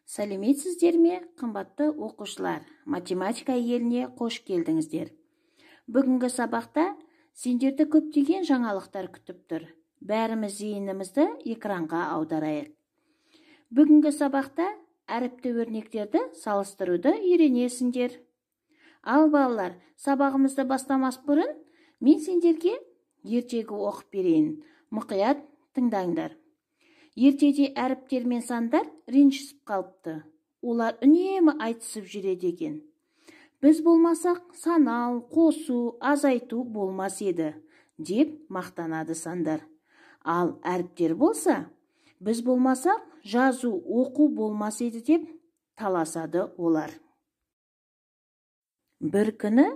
Сәлеметсіздер ме, қымбатты оқушылар? Математика еліне қош келдіңіздер. Бүгінгі сабақта сендерді көптеген жаңалықтар күтіп тұр. Бәріміз зейінімізді экранға аударайық. Бүгінгі сабақта әріпті өрнектерді салыстыруды үйренесіңдер. Ал балалар, сабағымызды бастамас бұрын мен сендерге ертегі оқып берейін. Мұқият тыңдаңдар. Ертеде әріптер мен сандар ренжісіп қалыпты. Олар үнемі айтысып жүреді екен. Біз болмасақ, санау, қосу, азайту болмас еді, деп мақтанады сандар. Ал әріптер болса, біз болмасақ, жазу, оқу болмас еді деп таласады олар. Бір күні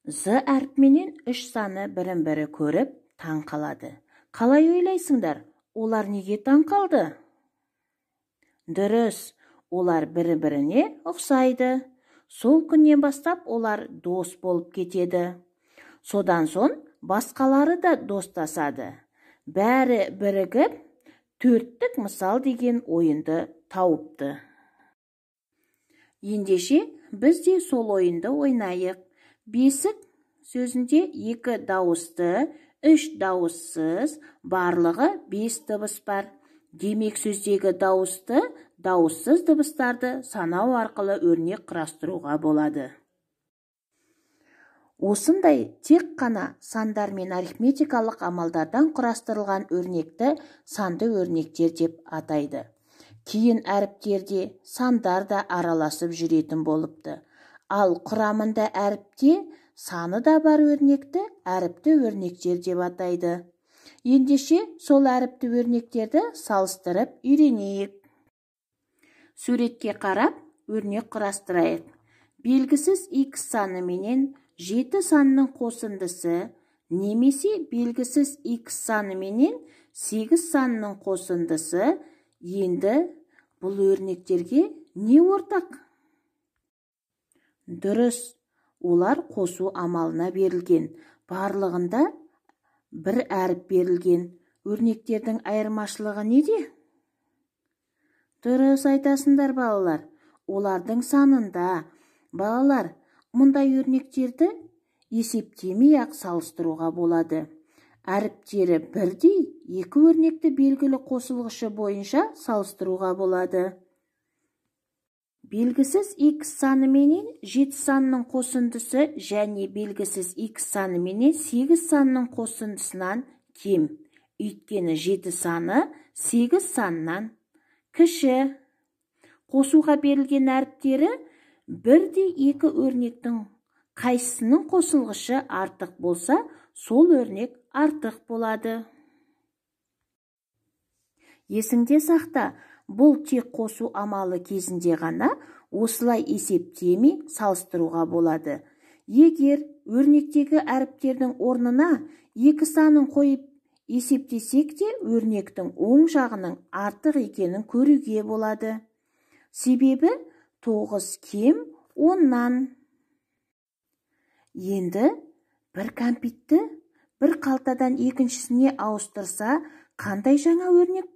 З әрпіменен үш саны бірін-бірі көріп таң қалады. Қалай ойлайсыңдар? Олар неге таң қалды? Дұрыс, олар бір-біріне ұқсайды. Сол күннен бастап олар дос болып кетеді. Содан соң басқалары да достасады. Бәрі бірігіп, төрттік мысал деген ойынды тауыпты. Ендеше, біз де сол ойынды ойнайық. Бесік сөзінде 2 дауысты, 3 дауыссыз, барлығы 5 дыбыс бар. Демек, сөздегі дауысты, дауыссыз дыбыстарды санау арқылы өрнек құрастыруға болады. Осындай тек қана сандар мен арифметикалық амалдардан құрастырылған өрнекті санды өрнектер деп атайды. Кейін әріптерде сандар да араласып жүретін болыпты. Ал құрамында әріпте саны да бар өрнекті әріпті өрнектер деп атайды. Ендеше, сол әріпті өрнектерді салыстырып үйренейік. Суретке қарап өрнек құрастырайық. Белгісіз x саны менен 7 санының қосындысы немесе белгісіз x саны менен 8 санының қосындысы. Енді бұл өрнектерге не ортақ? Дұрыс, олар қосу амалына берілген. Барлығында бір әріп берілген. Өрнектердің айырмашылығы неде? Дұрыс айтасыңдар, балалар. Олардың санында. Балалар, мұндай өрнектерді есептемей-ақ салыстыруға болады. Әріптері бірдей екі өрнекті белгілі қосылғышы бойынша салыстыруға болады. Белгісіз x саны менен 7 санының қосындысы және белгісіз x саны менен 8 санының қосындысынан кем. Өйткені 7 саны 8 санынан кіші. Қосуға берілген әріптері бірдей екі өрнектің қайсысының қосылғышы артық болса, сол өрнек артық болады. Есіңде сақта, бұл тек қосу амалы кезінде ғана осылай есептемей салыстыруға болады. Егер өрнектегі әріптердің орнына екі санын қойып есептесек те, өрнектің оң жағының артық екенін көруге болады. Себебі 9 кем 10-нан. Енді бір кәмпитті бір қалтадан екіншісіне ауыстырса, қандай жаңа өрнек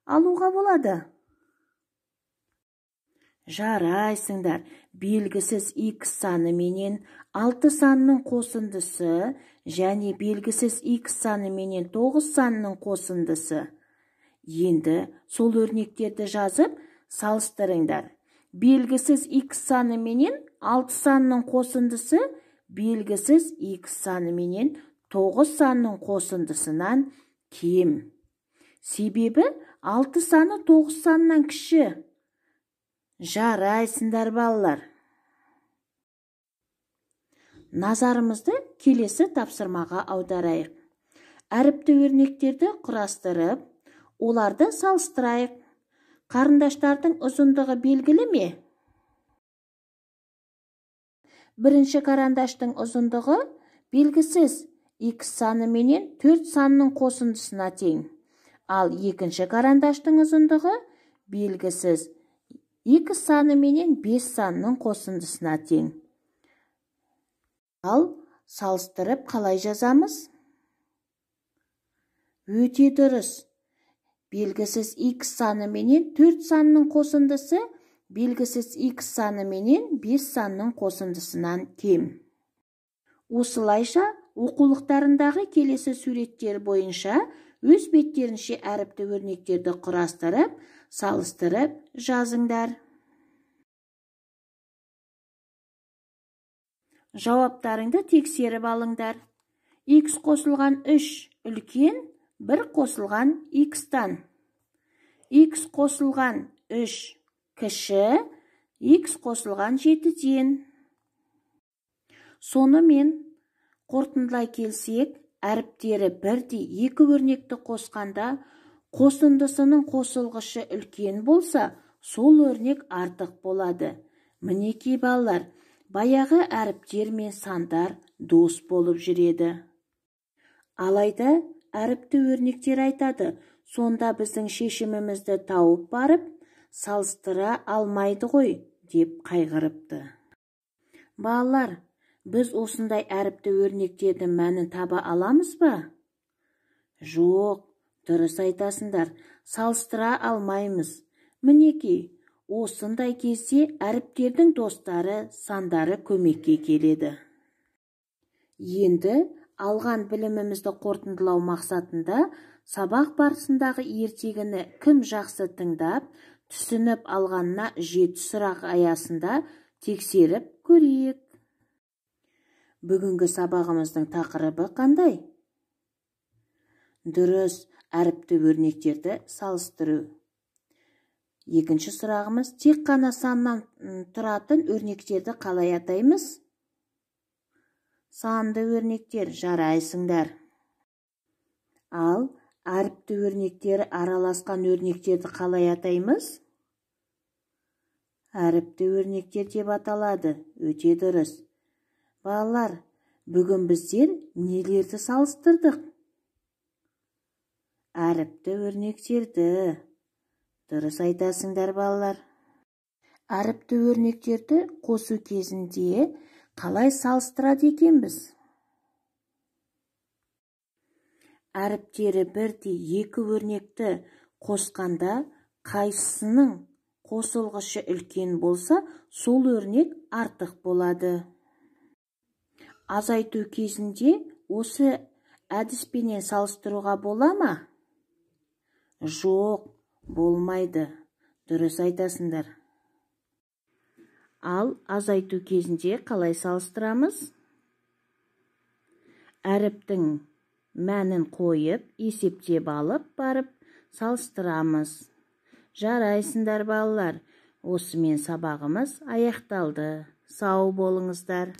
алуға болады? Жарайсыңдар, белгісіз x саны менен 6 санының қосындысы және белгісіз x саны менен 9 санының қосындысы. Енді сол өрнектерді жазып салыстырыңдар. Белгісіз x саны менен 6 санының қосындысы белгісіз x саны менен 9 санының қосындысынан кем. Себебі 6 саны 9 санынан кіші. Жарайсыңдар, балалар. Назарымызды келесі тапсырмаға аударайық. Әріпті өрнектерді құрастырып, оларды салыстырайық. Қарындаштардың ұзындығы белгілі ме? Бірінші карандаштың ұзындығы белгісіз x саны менен 4 санының қосындысына тең. Ал екінші карандаштың ұзындығы белгісіз x саны менен 5 санының қосындысына тең. Ал салыстырып қалай жазамыз? Өте дұрыс. Белгісіз x саны менен 4 санының қосындысы Белгісіз х саны менен 5 санның қосындысынан кем. Осылайша, оқулықтарындағы келесі суреттер бойынша өз беттерінше әріпті өрнектерді құрастырып, салыстырып жазыңдар. Жауаптарыңды тексеріп алыңдар. Х қосылған 3 үлкен, 1 қосылған х-тан. Х қосылған 3 кіші, х қосылған 7-ден. Сонымен қорытындылай келсек, әріптері бірдей екі өрнекті қосқанда қосындысының қосылғышы үлкен болса, сол өрнек артық болады. Мінекей балалар, баяғы әріптер мен сандар дос болып жүреді. Алайда әріпті өрнектер айтады, сонда біздің шешімімізді тауып барып, салыстыра алмайды ғой, деп қайғырыпты. Балалар, біз осындай әріпті өрнектердің мәнін таба аламыз ба? Жоқ, дұрыс айтасыңдар, салыстыра алмаймыз. Мінекей, осындай кезде әріптердің достары, сандары көмекке келеді. Енді алған білімімізді қорытындылау мақсатында сабақ барысындағы ертегіні кім жақсы тыңдап, түсініп алғанына 7 сұрақ аясында тексеріп көрейік. Бүгінгі сабағымыздың тақырыбы қандай? Дұрыс, әріпті өрнектерді салыстыру. Екінші сұрағымыз, тек қана саннан тұратын өрнектерді қалай атаймыз? Санды өрнектер, жарайсыңдар. Ал әріпті өрнектері араласқан өрнектерді қалай атаймыз? Әріпті өрнектер деп аталады. Өте дұрыс. Балалар, бүгін біздер нелерді салыстырдық? Әріпті өрнектерді. Дұрыс айтасыңдар, балалар. Әріпті өрнектерді қосу кезінде қалай салыстырады екенбіз? Әріптері бірдей екі өрнекті қосқанда қайсысының қосылғышы үлкен болса, сол өрнек артық болады. Азайту кезінде осы әдіспенен салыстыруға бола ма? Жоқ, болмайды. Дұрыс айтасыңдар. Ал азайту кезінде қалай салыстырамыз? Әріптің мәнін қойып, есептеп алып барып салыстырамыз. Жарайсыңдар, балалар. Осымен сабағымыз аяқталды. Сау болыңыздар.